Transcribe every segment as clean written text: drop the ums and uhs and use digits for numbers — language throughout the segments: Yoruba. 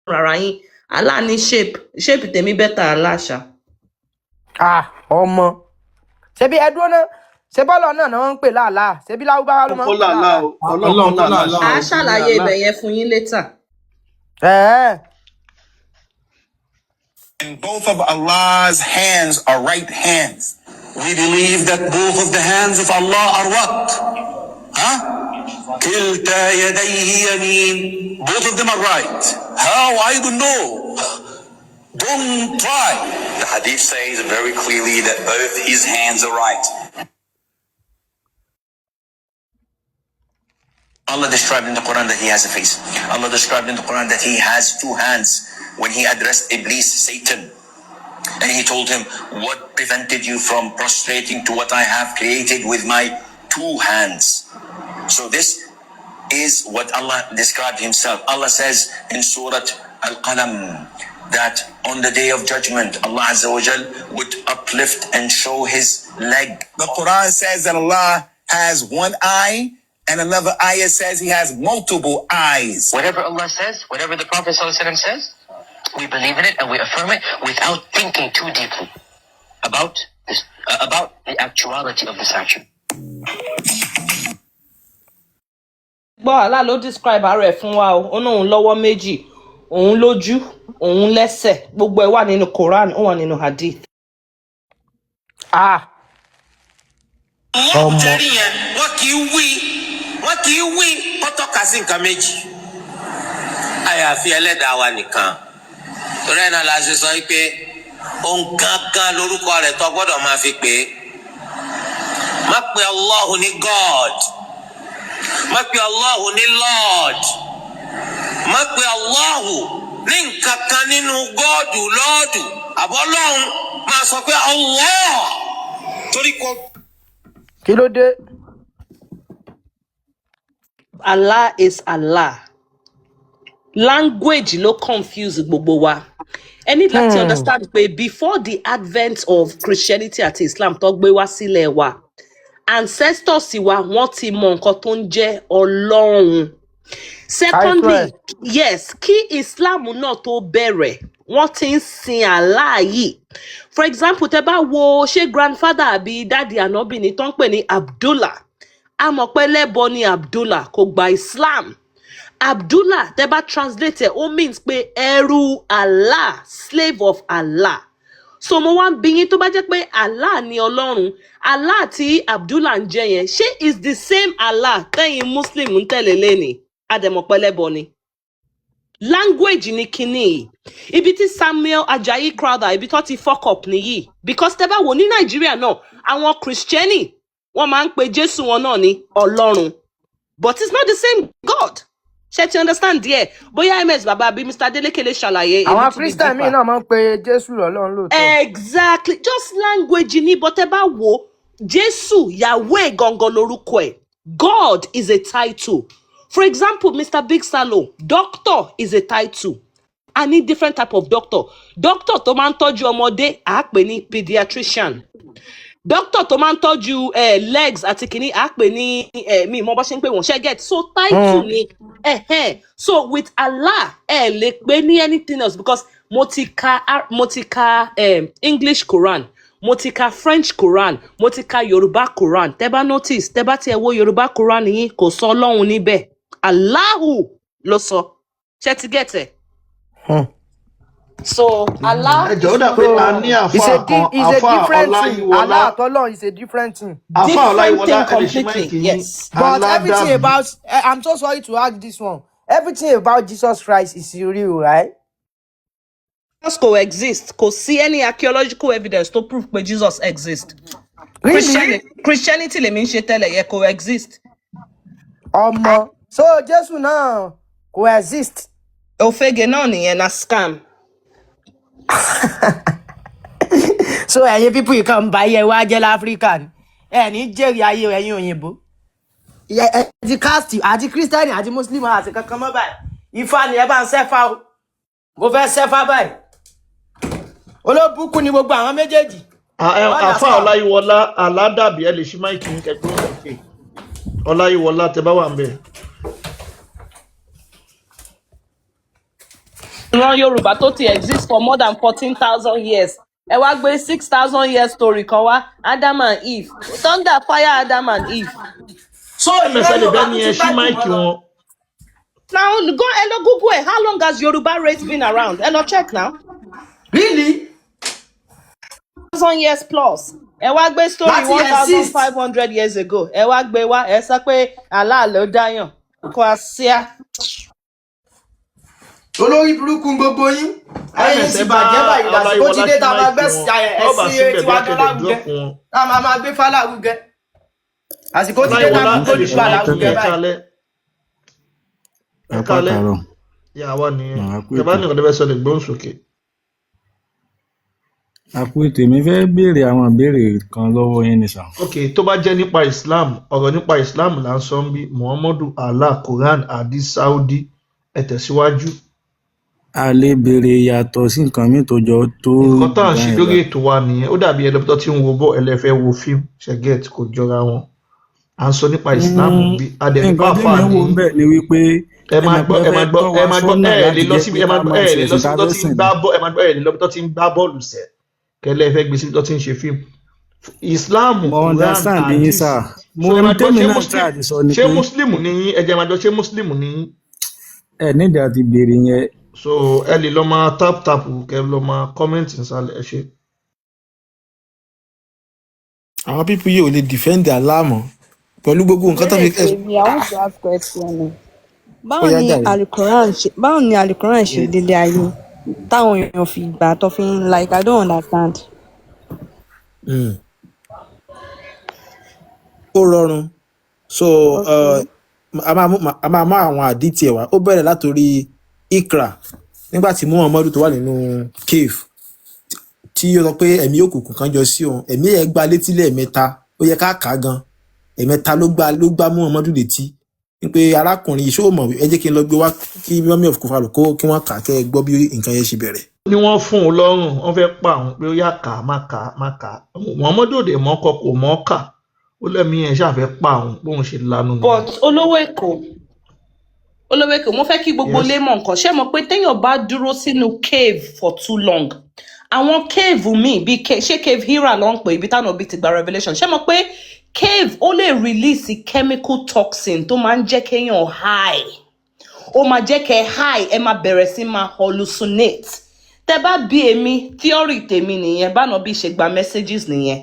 Ara yín, Allah ní shape, shape tèmi better Allah ṣá. Ah, ọmọ, ṣebí ẹ dúró náà, ṣe bọ́lọ̀ náà náà ń pè láàlá, ṣebí lárúbáwá ló máa ń Kọ́ pè làlá láàlá. o, Ọlọ́run Ọlọ́run kọ́ kọ́ làlá làlá ṣá. À á o, ní ṣàlàyé Allah. Ibẹ̀ yẹn fún yín later. Ẹ̀ẹ́. And both of Allah's hands are right hands. We believe that both of the hands of Allah are what? Huh? كلتا يديه يمين. Both of them are right. How? I don't know. Don't try. The hadith says very clearly that both his hands are right. Allah described in the Quran that he has a face. Allah described in the Quran that he has two hands when he addressed Iblis, Satan. And he told him, "What prevented you from prostrating to what I have created with my two hands?" So this is what Allah described himself. Allah says in Surah Al-Qalam that on the day of judgment, Allah Azza wa Jal would uplift and show his leg. The Quran says that Allah has one eye, and another ayah says he has multiple eyes. Whatever Allah says, whatever the Prophet ﷺ says, we believe in it and we affirm it without thinking too deeply about this, about the actuality of this action. Gbọ́, Allah ló describe ara ẹ̀ fún wa o. Ó ní òun lọ́wọ́ méjì, òun lójú, òun lẹ́sẹ̀. Gbogbo ẹ̀ wà nínú Quran, ó wà nínú hadith. Ah, Wọ́n ọmọ. Tẹ́rí yẹn, wọ́n kì í wí, wọ́n kì í wí kó tọ́ka sí nǹkan méjì àyàfi ẹlẹ́dàá wa nìkan. Torí ẹ̀ náà la ṣe sọ pé òun gangan lórúkọ rẹ̀ tó gbọ́dọ̀ máa fi pè é. Má pe Allahu ní God, má pe Allahu ní Lord, má pe Allahu ní nǹkan kan nínú gọ́ọ̀dù lọ́ọ̀dù àbọ́lọ́hún. Máa sọ pé Allah, torí kò Kí ló dé? Allah is Allah. Language ló confuse gbogbo wa. Ẹ ní láti understand pé before the advent of Christianity àti Islam tó gbé wá sílẹ̀ wa, ancestors wa, wọ́n ti mọ nǹkan tó ń jẹ́ Ọlọ́run. Secondly, Àìsàn ẹ̀. yes, kí Islam náà tó bẹ̀rẹ̀, wọ́n ti ń sin Allah yìí. For example, tẹ bá wo ṣé grandfather àbí daddy Ànábì ni tó ń pè ní Abdullah, a mọ̀ pé lẹ́bọ ni Abdullah, kò gba Islam. Abdullah, tẹ bá translate ẹ̀, ó means pé ẹrú Allah, slave of Allah. So mo wá ń bi yín, tó bá jẹ́ pé Allah ni Ọlọ́run, Allah tí Abdullah ń jẹ́ yẹn, ṣé is the same Allah tẹ́yin Muslim ń tẹ̀lé lẹ́ni? Àdẹ̀mọ̀pẹ́lẹ́bọ ni. Language ni kinní yìí. Ibi tí Samuel Ajayi Crowther, ibi tó ti fuck up nìyí, because tẹ́ bá wò ní Nàìjíríà náà, àwọn Christian, wọ́n máa ń pe Jésù wọn náà ní Ọlọ́run, but it's not the same God. Ṣé ti understand díẹ̀? Bóyá ms baba àbí Mr Adeleke lè ṣàlàyé a Àwọn little bit Christian míì deeper. náà máa ń pe Jésù lọ́lọ́run lóòótọ́. Exactly, just language ni. But tẹ́ bá wò, Jésù, Yahweh gangan lorúkọ ẹ̀. God is a title. For example, Mr Big Salo, doctor is a title. A ní different type of doctor. Doctor tó máa ń tọ́jú ọmọdé, à á pè ní pediatrician. Doctor tó máa ń tọ́jú legs àti kìíní, à á pè ní mi mọ bó ṣe ń pè wọ́n. Ṣe get? So title ni. So with Allah, ẹ lè pè ní anything else, because mo ti ka English Quran, mo ti ka French Quran, mo ti ka Yorùbá Quran. Tẹ́ bá notice, tẹ́ bá tiẹ̀ wo Yorùbá Quran yín, kò sọ Ọlọ́run níbẹ̀, Allahu ló sọ. Ṣe ti get ẹ? So Allah Ẹ jọ̀ọ́, ó is dà not pé So a ní it's àáfàá a kan, it's a àáfàá different thing. Ọláyíwọlá. Allah àtọlọ́run is a different thing. Àáfàá different Ọláyíwọlá, thing ẹ lè ṣí completely. mic yín. Yes. But everything Aládàbí. about I'm so sorry to ask this one. Everything about Jesus Christ is real, right? Jesus kò exist. Kò sí any archaeological evidence to prove pé Jesus exist. Really? Christianity lèmi ń ṣe tẹ́lẹ̀ yẹ, kò exist. Ọmọ. So Jésù náà kò exist. Òfegè náà nìyẹn, na scam. So ẹ̀yin people yìí kàn ń ba ayé wa jẹ́ láfíríkà ni. Ẹ ní jèrè ayé ẹ̀yin òyìnbó. Ẹ ti cast àti Christian àti Muslim àti kankan mọ́ báyìí. Ifá ni ẹ bá ń sẹ́fà o. Mo fẹ́ sẹ́fà báyìí. Olóbùkún ni gbogbo àwọn méjèèjì. Àáfàá Understand? Ọláyíwọlá Aládàbí, ẹ lè ṣí mic yín kẹgbọn òkè. Ọláyíwọlá, tẹ bá wà ń bẹ. Ìran Yorùbá tó ti exist for more than 14,000 years, ẹ wá gbé 6,000 years story kan wá, Adam and Eve, thunder fire Adam and Eve. So Ms ìran lè Yorùbá bẹ́ tún ní ti ẹ ṣí pẹ́ jù máìkì wọ́n lọ. wọn. Now go, ẹ lọ Google ẹ, how long has Yoruba race been around? Ẹ lọ check now. Really? Thousand years plus. Ẹ wá gbé story Láti one thousand exist. five hundred years ago, ẹ wá gbé wá, ẹ sọ pé Allah ló dáyàn kó a ṣíà. Olórí burúkú gbogbo yín, ayé yín Ms ti ẹ bá bàjẹ́ báyìí. Lásìkò ti Ọláyíwọlá dé ṣí tá a máa máìkì gbé wọn. Tọ́ bá ẹ̀sìn síbẹ̀ bí tiwa gan akéde lárugẹ, drop wọn. tá a máa máa gbé fálárugẹ. Àsìkò ti dé tá a Ọláyíwọlá, gbé ẹ lè ṣí Odùduwà máìkì lárugẹ yín. Ẹ báyìí. kálẹ́. Ẹ Ẹ kálẹ́. pàtàrọ. Yà wá nìyẹn. Màá kú Tẹ bá ètò. ní nǹkan tẹ́ fẹ́ sọ, lè gbóhùn sókè. Àpò ètò, èmi fẹ́ béèrè àwọn ìbéèrè kan lọ́wọ́ yín ni sà. Ok, tó bá jẹ́ nípa Islam, ọ̀rọ̀ nípa Islam là ń sọ ń bí Muhammadu, Allah, Quran, Hadith, Saudi. Ẹ tẹ̀síwájú. A lè béèrè yàtọ̀ sí nǹkan míì tó jọ tó Nǹkan tá à ń jù ṣe báyìí lórí lọ. ètò wa nìyẹn. Ó dàbí ẹlẹ́bi tó ti ń wo bọ́ ẹlẹ́fẹ́ wo fíìmù ṣẹ̀gẹ́t, kò jọra wọn. À ń sọ nípa Islam bí a dẹ̀ nípa Nǹkan àfáà tèmi ń wò ní ń bẹ̀ ni wípé ẹ ẹ máa mọ̀ gbọ́ pé ẹ ẹ máa fẹ́ gbọ́ tọ́ ẹ wa máa gbọ́ sọ́nà ẹ lè láti lọ jẹ́ síbi pé ẹ ká máa gbọ́ máa ẹ lè ṣe lọ ẹ̀sìn síbi tá a tó fẹ́ ti ń sìn gbá ni. bọ́ ẹ máa gbọ́ ẹ lè lọ síbi tó ti ń gbá bọ́ọ̀lù sẹ̀ kẹlẹ́ ẹ fẹ́ gbé síbi tó ti ń ṣe fíìmù. Islam, Mo Quran, understand yín Hadith. sà. Mo So ẹ ohun máa gbọ́, tèmi ṣé náà Muslim try àti sọ ni ṣé pé Muslim ni yín? Ẹ jẹ́ máa gbọ́, ṣé Muslim ni yín? Ẹ nídìí àti béèrè yẹn. So ẹ lè lọ máa tap tap, kẹ lọ máa comment nsàlẹ̀. Ẹ ṣe. Àwọn people yìí ò lè defend Allah mọ́ pẹ̀lú gbogbo nǹkan tó fi Ìbéèrè tèmi, I want to ask question o. Ó Báwo yá ni jàre. Alukoran ṣe, báwo ni Alukoran ṣe délé ayé táwọn èèyàn fi gbà tó fi ń, like, I don't understand. Ó rọrùn. So Okay. a máa mú àwọn àdìtì ẹ̀ wá. Ó bẹ̀rẹ̀ látòrí Ikra, nígbà tí Muhammadu tó wà nínú cave, tí ó sọ pé ẹ̀mí òkùnkùn kan jọ sí òun, ẹ̀mí ẹ̀ gba létí lẹ́ẹ̀mẹ́ta. Ó yẹ ká kà á gan, ẹ̀mẹ́ta ló gbá Muhammadu létí wípé arákùnrin yìí, ṣó mọ̀? Ẹ jẹ́ kí n lọ gbé wá kí mummy of Kufaro kó kí wọ́n kà á, kẹ́ ẹ gbọ́ bí nǹkan yẹn ṣe bẹ̀rẹ̀. Ní wọ́n fún un lọ́rùn, wọ́n fẹ́ pa òun pé ó yá, kà á, má kà á, má kà á. Muhammadu òde mọ́kọ kò mọ́ kà, ó lẹ́mìí ẹ̀ ṣàfẹ́ pa òun bóun ṣe lanu nìyẹn. But olówó Èkó, olówó Èkó, mo fẹ́ kí gbogbo Yes. ilé mọ̀ nǹkan. Ṣé mo pé téèyàn bá dúró sínú cave for too long, àwọn cave míì bíi ṣé cave Hira ló ń pè ibi táwọn òbí ti gba revelation? Ṣé mo pé cave ó lè release chemical toxin tó máa ń jẹ́ kéèyàn high? Ó máa jẹ́ kẹ́ high, ẹ máa bẹ̀rẹ̀ sí máa hallucinate. Tẹ bá bí èmi, theory tèmi nìyẹn, báná bí ṣe gba messages nìyẹn.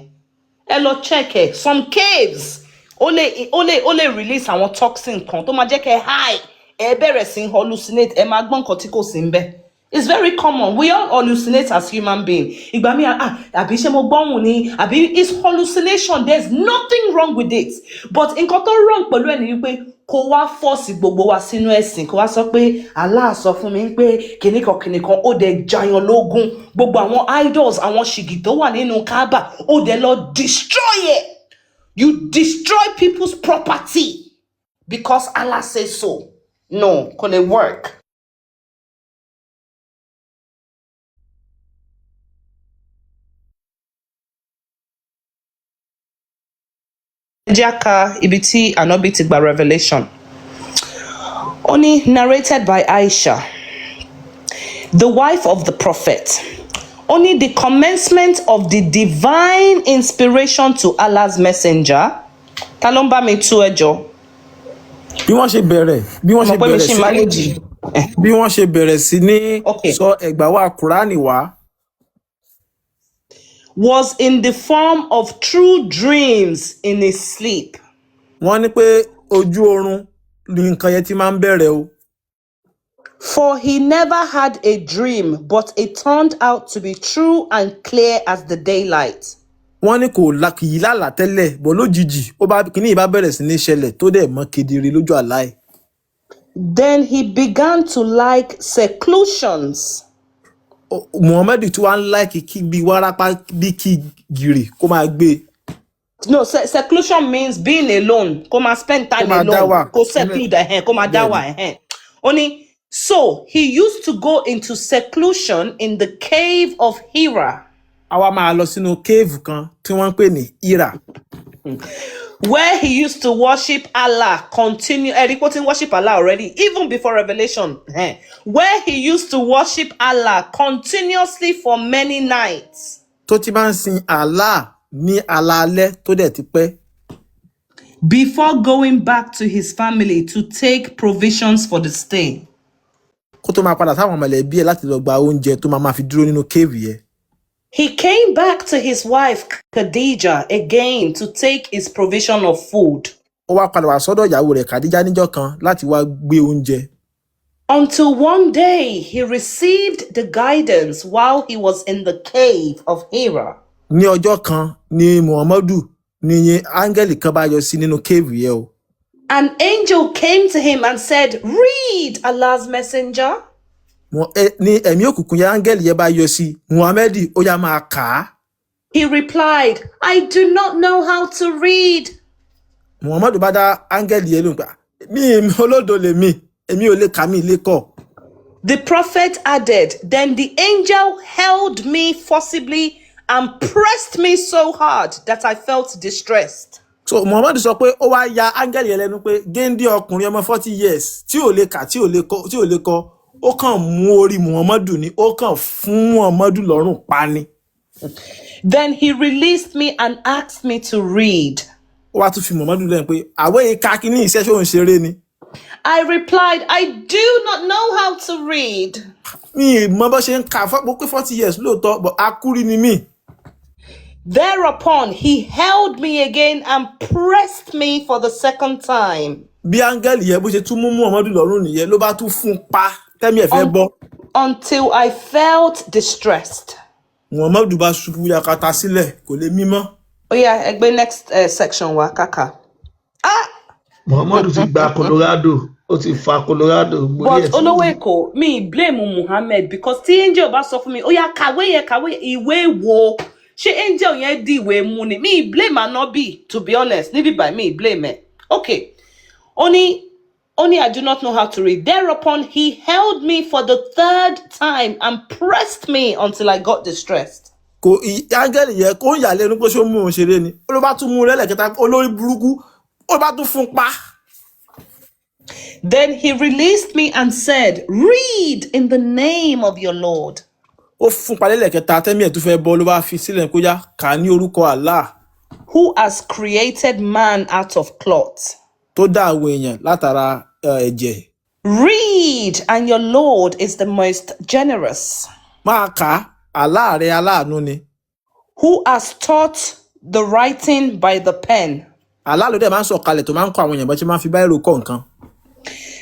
Ẹ lọ check ẹ, some caves ó lè release àwọn toxin kan tó máa jẹ́ kẹ́ high, ẹ bẹ̀rẹ̀ sí hallucinate, ẹ máa gbọ́ nǹkan tí kò sí ń bẹ̀. It's very common. We all hallucinate as human being. Ìgbà míì, ah, àbí ṣé mo gbọ́hùn ni, àbí it's hallucination. There's nothing wrong with it, but nǹkan tó wrong pẹ̀lú ẹ̀ ni wípé kó wá force gbogbo wa sínú ẹ̀sìn, kó wá sọ pé Allah sọ fún mi pé kìnìkan kìnìkan, ó dẹ̀ jayan lógún gbogbo àwọn idols, àwọn ṣìgì tó wà nínú Kaaba, ó dẹ̀ lọ destroy it. You destroy people's property because Allah says so. No, kò lè work. Ẹ jẹ́ á ka ibi tí Ànábì ti gba revelation. Ó ní, narrated by Aisha, the wife of the Prophet. Ó ní, the commencement of the divine inspiration to Allah's messenger. Ta ló ń bá mi tú ẹjọ́? Bí wọ́n ṣe bẹ̀rẹ̀, bí wọ́n Mo ṣe pé mi bẹ̀rẹ̀ ṣì sí manage. Bí wọ́n ṣe bẹ̀rẹ̀ sí ní Okay. sọ ẹ̀gbà wa Kúránì wá. Was in the form of true dreams in his sleep. Wọ́n ní pé ojú oorun ni nǹkan yẹn ti máa ń bẹ̀rẹ̀ o. For he never had a dream, but it turned out to be true and clear as the daylight. Wọ́n ní kò la kì í lálàá tẹ́lẹ̀ bọ̀, lójijì ó bá kíní yìí bá bẹ̀rẹ̀ sí ní ṣẹlẹ̀ tó dẹ̀ mọ́ kedere lójú àlá ẹ̀. Then he began to like seclusions. Muhammed tí wàá ń like kí bí wárápá bí kí gìrì kó máa gbé e. No, seclusion means being alone. Kó máa spend Kó time máa dá alone. wà. Kó seclude ẹ̀hẹ́n, kó máa dá wà ẹ̀hẹ́n. Ó ní, so he used to go into seclusion in the cave of Hira. A wá máa lọ sínú cave kan tí wọ́n ń pè ní Hira. Where he used to worship Allah, continue, Eric putting worship Allah already, even before revelation. Where he used to worship Allah continuously for many nights. Tó ti máa ń sin Allah ní alaalẹ́ tó dẹ̀ ti pẹ́. Before going back to his family to take provisions for the stay. Kó tó máa padà sáwọn mọ̀lẹ́bí ẹ̀ láti lọ gba oúnjẹ tó máa fi dúró nínú cave yẹn. He came back to his wife Khadija again to take his provision of food. Ó wá padà wá sọ́dọ̀ ìyàwó rẹ̀ Khadija níjọ́ kan láti wá gbé oúnjẹ. Until one day he received the guidance while he was in the cave of Hira. Ní ọjọ́ kan ní Muhammadu ní áńgẹ́lì kan bá yọ sí nínú cave yẹn o. An angel came to him and said, "Read, Allah's messenger." Ní ẹ̀mí òkùnkùn yẹn, áńgẹ́lì yẹn bá yọ sí Muhammad, ó yá, máa kà á. He replied, "I do not know how to read." Muhammadu bá dá áńgẹ́lì yẹn lóhùn pé, "Mi olódo lèmi, èmi ò lè kà, mí lè kọ." The prophet added, "Then the angel held me forcibly and pressed me so hard that I felt distressed." So Muhammadu sọ pé ó wá ya áńgẹ́lì yẹn lẹ́nu pé géńdé ọkùnrin ọmọ 40 years tí ò lè kà, tí ò lè kọ, ó kàn mú orí Muhammadu ni, ó kàn fún Muhammadu lọ́rùn pa ni. Then he released me and asked me to read. Ó wá tún fi Muhammadu lẹ́nu pé àwọ̀ ìka kínní iṣẹ́ ṣóun ṣeré ni. I replied, "I do not know how to read." Mi ì mọ bó ṣe ń kà, mo pé 40 years lóòótọ́, but akúrí ni mí. Thereupon he held me again and pressed me for the second time Bí áńgẹ́lì yẹn bó ṣe tún mú Muhammadu lọ́rùn nìyẹn, ló bá tún fún un pa tẹ́mi ẹ̀ fẹ́ bọ́. Until I felt distressed. Muhammadu bá ṣubú yakata sílẹ̀, kò lè mímọ́. Oh yeah, ẹgbẹ́ next section wa kàkà. Ah, Muhammadu ti gba Colorado, ó ti fa Colorado gborí but ẹ̀ tí Olówó Èkó, mi blame Muhammed, because tí angel bá sọ fún mi, ó yá, kàwé yẹn, kàwé ìwé wo, ṣé angel yẹn di ìwé mú ni? Mi blame Anobi, to be honest, níbí báyìí mi blame ẹ. Okay, ó ní, "I do not know how to read." Thereupon he held me for the third time and pressed me until I got distressed. Kò áńgẹ́lì yẹn kó ń yà lẹ́nu pé ṣó mú òun ṣeré ni. Ó ló bá tún mú un lẹ́lẹ̀kẹta, olórí burúkú, ó bá tún fún un pa. Then he released me and said, "Read in the name of your Lord, Ó fún un pa lẹ́lẹ̀kẹta, tẹ́mi ẹ̀ tó fẹ́ bọ́, ló bá fi sílẹ̀ kó yá kà á ní orúkọ Allah who has created man out of cloth." tó dá àwọn èèyàn látara ẹ̀jẹ̀. Read, and your Lord is the most generous, Máa kà á, Allah rẹ aláàánú ni. who has taught the writing by the pen. Allah ló dẹ̀ máa ń sọ̀kalẹ̀ tó máa ń kọ́ àwọn èèyàn bó ṣe máa ń fi biro kọ́ nǹkan.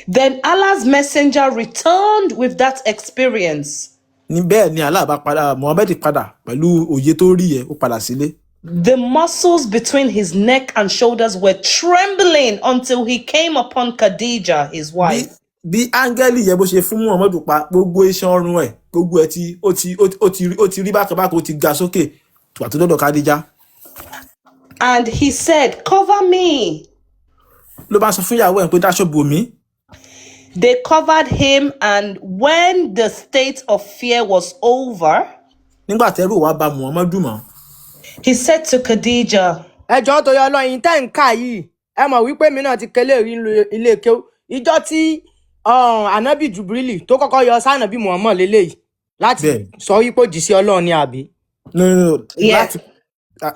Then Allah's messenger returned with that experience. Ní bẹ́ẹ̀ ni Allah bá padà, Muhammed padà pẹ̀lú òye tó rí yẹn, ó padà sílé. The muscles between his neck and shoulders were trembling until he came upon Khadijah, his Bí wife. bí áńgẹ́lì yẹn bó ṣe fún Muhammadu pa, gbogbo iṣan ọrùn ẹ̀, gbogbo ẹ̀ ti ó ti ó ti ó ti rí ó ti rí bákan bákan, ó ti ga sókè tùwà tó dọ́dọ̀ Kádíjà. And he said, "Cover me." Ló bá sọ fún ìyàwó ẹ̀ pé dáṣọ bò mí. They covered him, and when the state of fear was over, Nígbà tẹ́rù wá ba Muhammadu mọ́, he said to Khadijah, Ẹ jọ̀ọ́, torí Ọlọ́yin tẹ́ ń kà yìí, ẹ mọ̀ wípé mi náà ti kélé rí nínú ilé kéwú ìjọ tí Ànábì Jubrili tó kọ́kọ́ yọ sànàbí Muhammad lélẹ́yìí láti Bẹ́ẹ̀. sọ wípé òjìṣẹ́ Ọlọ́run ni, àbí? No, no, no. Yeah. Láti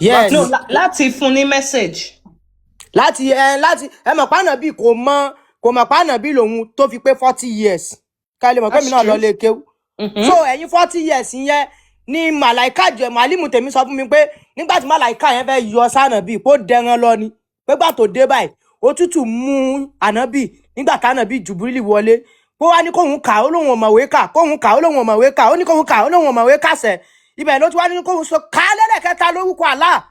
Yes. láti No, láti fún ní message. Láti ẹ mọ̀ pànàbí kò mọ̀ pànàbí lòun tó fi pé 40 years, ká lè mọ̀ pé mi That's náà lọ true. lé kéwú. So ẹ̀yin 40 years yẹn ni màláìka jẹ màálìmù tèmi sọ fún mi pé nígbà tí màláìka yẹn fẹ́ yọ sànàbí kó dẹran lọ ni, pé gbà tó dé báyìí, òtútù mú ànábì nígbà tànàbí Jùbúrílì wọlé, kó wá ní kóun kà, ó lóun ò mọ̀wé kà, kóun kà, ó lóun ò mọ̀wé kà, ó ní kóun kà, ó lóun ò mọ̀wé kà sẹ̀. Ibẹ̀ ló ti wá ní kóun sọ ká lẹ́lẹ̀kẹta lórúkọ Allah.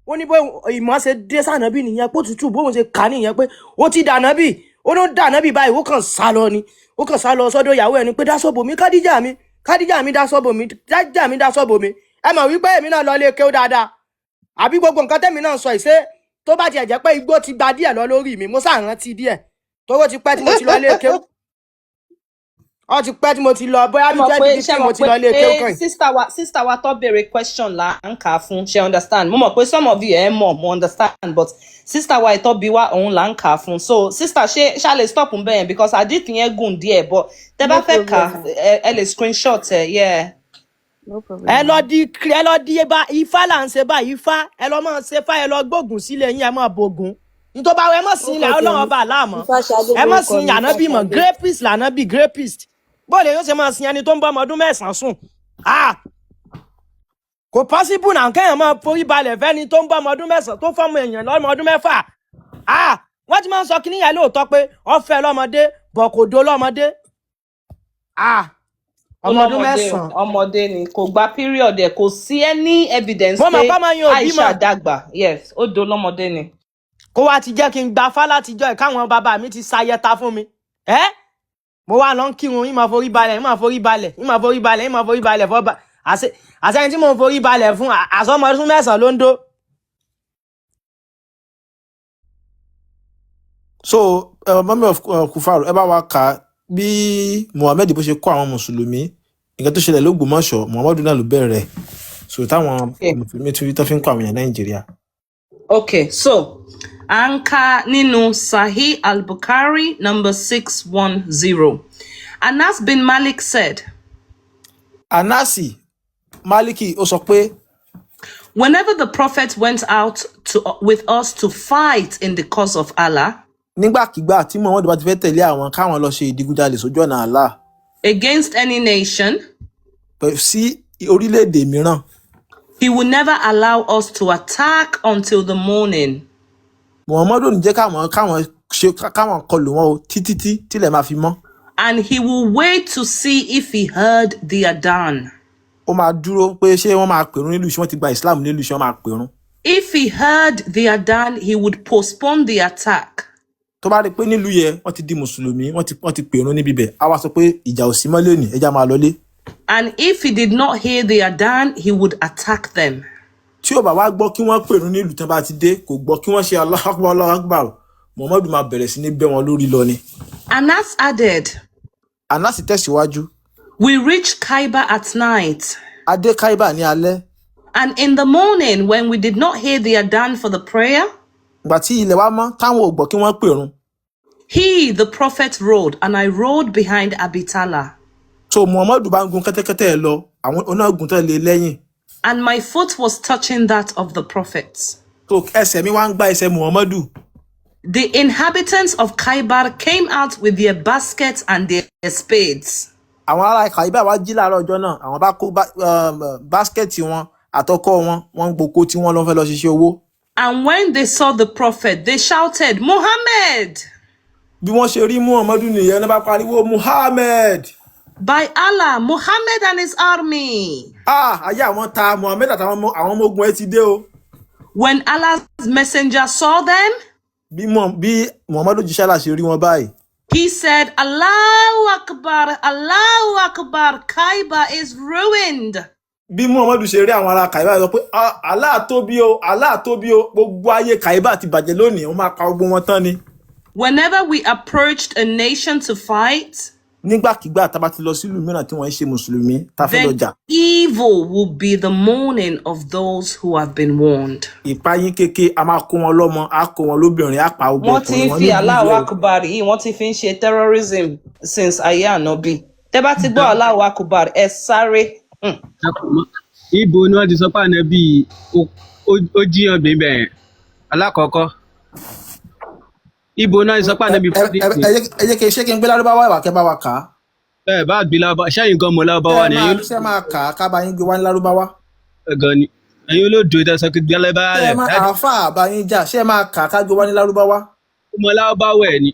Ó ní bó ìmọ̀ ṣe dé sànàbí nìyẹn, pé òtútù bóun ṣe kà á nìyẹn, pé ó ti dànàbí, ó ló dànàbí báyìí, ó kàn sá lọ ni, ó kàn sá lọ sọ́dọ̀ ìyàwó ẹ̀ ni pé dáṣọ́bò mi, Kádíjà mi, Kádíjà mi, dáṣọ́bò mi, Kádíjà mi, dáṣọ́bò mi. Ẹ mọ̀ wípé èmi náà lọ lé kéwú dáadáa, àbí? Gbogbo nǹkan tẹ́mi náà sọ ìṣe tó bá tiẹ̀ jẹ́ pé igbó ti gba díẹ̀ lọ lórí mi, mo ṣàrántí díẹ̀ tóró ti pẹ́ tí mo ti lọ lé kéwú. Ó ti pẹ́ tí mo ti lọ, bóyá Ṣé bí mọ̀ twenty pé ṣé fifteen mọ̀ mo ti lọ ilé pé kéwú kàn. sister wa tó béèrè question là ń kà á fún, ṣe understand? Mo mọ̀ pé some of you ẹ mọ̀, mo understand, but sister wa ìtọ́ bí wa òun là ń kà á fún. So sister, ṣé ṣá lè stop ń bẹ̀yẹn because hadith yẹn gùn díẹ̀, but tẹ bá No fẹ́ kà problem. ẹ lè screenshot ẹ, yeah. No problem, Ẹ lọ ma. di, ẹ lọ di bá ifá là ń ṣe báyìí, ifá ẹ lọ máa ṣe fá, ẹ lọ gbógun sílé yín, ẹ máa bògùn nítorí báwo ẹ mọ̀ sí ilẹ̀ Orúkọ Ọlọ́run tèmi ọba àlámọ́, Ifáṣadé ẹ mọ̀ lórúkọ sí mi, ànábì mọ̀. Ifáṣadé. Grapist lànábì, grapist. Bóòlù yóò ṣe máa sin ẹni tó ń bọ́ ọmọ ọdún 9 sùn? Ah, kò possible náà kéèyàn máa forí balẹ̀ fẹ́ni tó ń bọ́ ọmọ ọdún 9, tó fọ́mọ èèyàn lọ́mọ ọdún 6. Ah, wọ́n ti máa ń sọ kíní yẹn lóòótọ́ pé ó fẹ́ lọ́mọdé bọ̀ kò do lọ́mọdé. Ah, Ó ọmọ ọdún lọ́mọdé o, 9. Ọmọdé ni, kò gba period ẹ̀, kò sí any evidence Mo mọ̀ pé pọ́mọ yẹn ò bímọ. Aisha dàgbà. Yes, ó do lọ́mọdé ni. Kó wá ti jẹ́ kí n gba fá látijọ́ ẹ̀ káwọn bàbá mi ti ṣayẹta fún mi. Ẹ́ mo wá lọ ń kírun, yín máa forí balẹ̀, yín máa forí balẹ̀, yín máa forí balẹ̀, yín máa forí balẹ̀ fọ́ba. Àṣẹ ẹni tí mò ń forí balẹ̀ fún àṣọmọ ọdún 9 ló ń dó. So mummy of Kufaru, ẹ bá wa kà á bí Muhammed bó ṣe kọ́ àwọn mùsùlùmí nǹkan tó ṣẹlẹ̀ lÓgbómọ̀ṣọ́, Muhammadu náà ló bẹ̀rẹ̀, so táwọn Okay. mùsùlùmí tún tó fi ń kọ́ àwọn èèyàn Nàìjíríà. Okay, so à ń kà nínú Sahih al-Bukhari number 610. Anas bin Malik said, Anasi Maliki ó sọ pé, whenever the Prophet went out to with us to fight in the cause of Allah nígbàkigbà tí Muhammadu bá ti fẹ́ tẹ̀lé àwọn káwọn lọ ṣe ìdigunjalè sójú ọ̀nà Allah against any nation, sí orílẹ̀-èdè mìíràn, he would never allow us to attack until the morning. Muhammadu ò ní jẹ́ káwọn ṣe káwọn kọlù wọn o títí tí tílẹ̀ máa fi mọ́. And he will wait to see if he heard the Adhan. Ó máa dúró pé ṣé wọ́n máa pèrún nílùú, ṣé wọ́n ti gba Islam nílùú, ṣé wọ́n máa pèrún. If he heard the Adhan, he would postpone the attack. Tó bá rí i pé nílùú yẹn wọ́n ti di mùsùlùmí, wọ́n ti pèrún níbi bẹ̀, á wá sọ pé ìjà ò sí mọ́ lónìí, ẹja máa lọlé. And if he did not hear the Adhan, he would attack them. Tí ò bá wá gbọ́ kí wọ́n pèrún nílùú tán bá ti dé, kò gbọ́ kí wọ́n ṣe Allahu Akbar, Allahu Akbar, Muhammadu máa bẹ̀rẹ̀ sí ní bẹ́ wọn lórí lọ ni. Anas added, Anasi tẹ̀síwájú. we reached Khyber at night. Adé Kaiba ní alẹ́. And in the morning, when we did not hear the Adhan for the prayer, Ìgbà tí ilẹ̀ wa mọ́ táwọn ò gbọ́ kí wọ́n pèrún, he, the Prophet, rode, and I rode behind Abitala. So Muhammadu bá ń gun kẹ́tẹ́kẹ́tẹ́ ẹ̀ lọ, àwọn onágun tẹ̀lé lẹ́yìn. And my foot was touching that of the Prophet. So ẹsẹ̀ mi wá ń gbá ẹsẹ̀ Muhammadu. The inhabitants of Khaybar came out with their baskets and their spades. Àwọn ará Kaiba wá jí láàárọ̀ ọjọ́ náà, àwọn bá kó báskẹ̀tì wọn àtọkọ́ wọn, wọ́n ń gboko tí wọ́n lọ fẹ́ lọ ṣiṣẹ́ owó. And when they saw the Prophet, they shouted, Muhammad! Bí wọ́n ṣe rí Muhammadu nìyẹn, náà bá pariwo Muhammad. By Allah, Muhammad and his army. Ah, ayé àwọn ta, Muhammad àtàwọn àwọn ọmọ ogun ẹ ti dé o. When Allah's messenger saw them, Bí Muhammadu jíṣẹ́ là ṣe rí wọn báyìí, he said, Allahu Akbar, Allahu Akbar, Khyber is ruined. Bí Muhammadu ṣe rí àwọn ará Kaiba sọ pé, "Ah, Allah tóbi o, Allah tóbi o, gbogbo ayé Kaiba ti bàjẹ́ lónìí, wọ́n máa pa gbogbo wọn tán ni." Whenever we approached a nation to fight, Nígbàkigbà tá a bá ti lọ sílùú mìíràn tí wọ́n ń ṣe mùsùlùmí tá a fẹ́ lọ then jà, evil will be the morning of those who have been warned. Ìpayín kéke a máa kó wọn lọ́mọ, á kó wọn lóbìnrin, á pa gbogbo Wọ́n ti ọkùnrin ń wọn fi nílùú Allahu yẹn o. Akbar yìí, wọ́n ti fi ń ṣe terrorism since ayé ànábì. Tẹ́ bá ti gbọ́ Allahu Akbar, ẹ sáré. Ibo ni wọ́n ti sọ pé ànábì ó jíyàn gbé bẹ́ẹ̀ alákọ̀ọ́kọ́? Ibo náà ti sọ pé ànábì Ẹ ẹ jẹ́ kí ṣé kí n gbé lárúbáwá ìwà kẹ́ bá wa kà á. Ẹ bá gbé lárúbáwá, sẹ́yìn gan mọ̀ lárúbáwá Ṣé ni máa ẹ̀yin ṣé máa kà á ká bá yín gbé wá ní lárúbáwá? Gan ni ẹ̀yin olódo tẹ sọ pé gbé lárúbáwá Ṣé rẹ̀ máa dájú. Àáfàá bá yín jà, ṣé máa kà á ká gbé wá ní lárúbáwá? Ó mọ lárúbáwá ẹ̀ ni.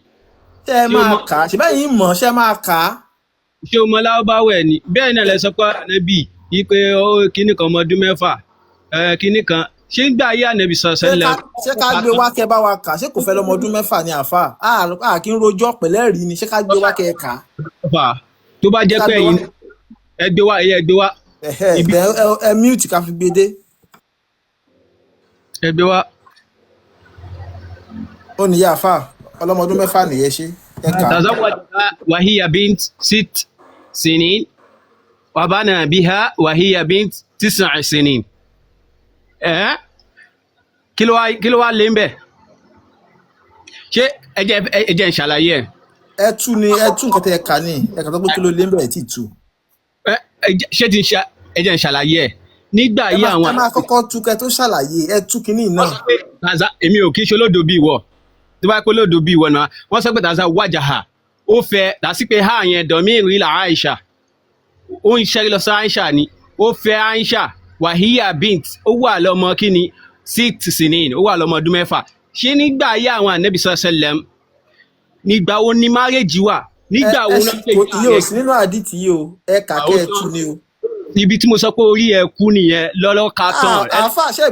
Ṣé Ṣé o máa mọ kà á? Ṣé bẹ́ẹ̀ yín mọ̀, ṣé máa kà á? Ṣé o mọ lárúbáwá ẹ̀ ni? Bẹ́ẹ̀ náà lẹ sọ pé ànábì yìí pé ó kíní kan ọmọ ọdún 6, ẹ kíní kan ṣé ń gbà ayé ànábì sọ Ṣé sẹ́lẹ̀. ká ṣé ká gbé wá kẹ́ bá wa kà á? Ṣé kò fẹ́ lọ́mọ ọdún 6 ni àáfàá? À kí ń rojọ́ pẹ̀lẹ́ rí ni, ṣé ká gbé wá kẹ́ ẹ kà á? Fà tó bá Ṣé jẹ́ ká pé gbé wá? ẹ̀yin ẹ gbé wá, ẹ̀yin ẹ gbé wá. Ẹ̀hẹ́ Ibi ẹ ẹ mute ká fi gbé dé. Ẹ gbé wá. Ó níyà àáfàá, ọlọ́mọ ọdún 6 nìyẹn, ṣé ẹ kà á. تزوجها وهي بنت ست sinin wabana biha wahiya bint tis'a sinin. Ẹ kí ló wá lé ń bẹ̀? Ṣé ẹ jẹ́ n ṣàlàyé ẹ̀. Ẹ tú ni, ẹ tú nǹkan tẹ ẹ kà ní ẹ kà tó pé kí ló lé ń bẹ̀rẹ̀ tí ì tú. Ẹ jẹ́ ṣé ti ń ṣe, ẹ jẹ́ n ṣàlàyé ẹ̀ nígbà Ẹ yí máa àwọn ẹ máa kọ́kọ́ tú kẹ tó ṣàlàyé, ẹ tú kínní wọ́n náà. Sọ pé tàzá, èmi ò kí ń ṣe olódo bí ìwọ, tó bá pé olódo bí ìwọ náà, wọ́n sọ pé tàzá wájàhà, ó fẹ́ dàsí pé ha yẹn dọ̀mí ìrìlà Aisha, ó ń ṣẹ́rí lọ sí Aisha ni, ó fẹ́ Aisha wàhíyà bint, ó wà lọ́mọ kíni, 6 sinin, ó wà lọ́mọ ọdún 6. Ṣé nígbà ayé àwọn ànábì sọ́sẹ́lẹ̀m, nígbà wo ni márèjì wà? Ẹ Nígbà ẹ wo ṣì náà pè kò ní ìyẹn ò ààrẹ sí nínú àdìtì yìí o, ẹ kà kẹ ẹ tú ni o. Ibi tí mo sọ pé orí ẹ kú nìyẹn lọ́lọ́ka tán ẹ. Àáfà, ṣé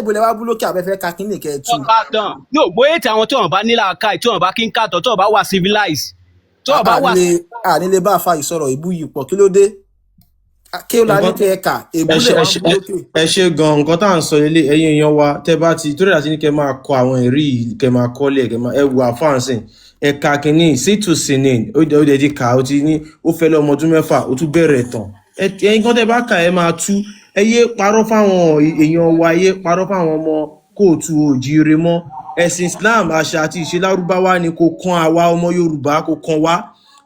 ìbúlẹ̀ wá bú lókè abẹ́fẹ́ ka kínní kẹ ẹ tú? Lọ́lọ́ka tán yóò bóyá tí àwọn tí wọn bá nílà ká, tí wọn bá kí ń kàtọ́, tí wọn bá wà civilized, tí wọn bá wà. Ànílé bá àfa ìsọ̀rọ̀ ìbú yìí pọ̀, kí ló dé? Kí ó la ní Nǹkan kẹ ẹ kà ẹ èbúlẹ̀ ṣe wá ẹ ń ṣe bú lókè. Ẹ ṣe gan. Nǹkan tá à ń sọ lélẹ̀, ẹ̀yin èèyàn wa, tẹ́ bá ti torí àti ní kẹ́ máa kọ àwọn ẹ̀rí yìí, kẹ́ máa kọ́lẹ̀, kẹ́ máa ẹ wo àfáànsìn ẹ̀ka kìíní sítù sinin, ó dẹ̀ ti kà, ó ti ní ó fẹ́ lọ́mọ ọdún 6, ó tún bẹ̀rẹ̀ tán. Ẹ̀yin kan tẹ́ bá kà, ẹ máa tú. Ẹ yé parọ́ fáwọn èèyàn wa, ẹ yé parọ́ fáwọn ọmọ kóòtù òjíire mọ́. Ẹ̀sìn Islam, àṣà àti ìṣe lárúbáwá ni, kò kan àwa ọmọ Yorùbá, kò kan wá.